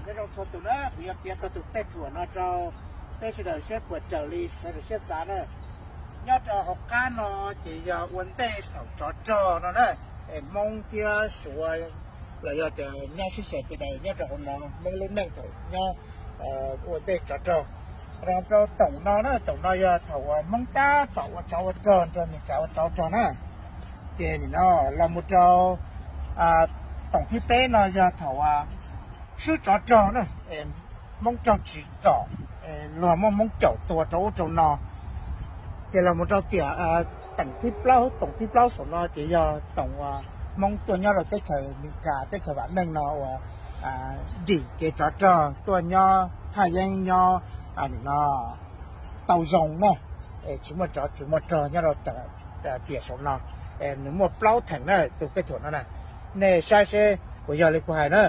Nyob zoo txhua tus na, kuv yuav piav txog tus pej thuam no rau peb sawv daws saib puas raws li sawv daws siab xav na. Nyob rau hauv qab no ces yog ua ntej thaum tsov rog no na, es Hmoob thiab Suav los yog tias nyob sib xyaw sawv daws nyob rau hauv no, Hmoob lub neej thaum nyob ua ntej tsov rog. Rau rau toom no na, toom no yog thaum uas Hmoob tab tom ua tsov ua rog nrog Meskas ua tsov ua rog na. Ces nim no los mus rau toom thib peb no yog thaum swb tsov rog na, Hmoob raug tsim txom, luag muab Hmoob caum tua rau ub rau no. Ces los mus rau tiam toom thib plaub, toom thib plaub saum no ces yog toom uas Hmoob tuaj nyob rau teb chaws Meskas, teb chaws vam meej no uas dim kev tsov rog tuaj nyob thaj yeeb nyob no tau zoo na, tsis muaj tsov tsis muaj rog nyob rau tiam saum no. Nws muaj plaub theem na, tus pej thuam no na, nej saib seb puas yog li kuv hais na.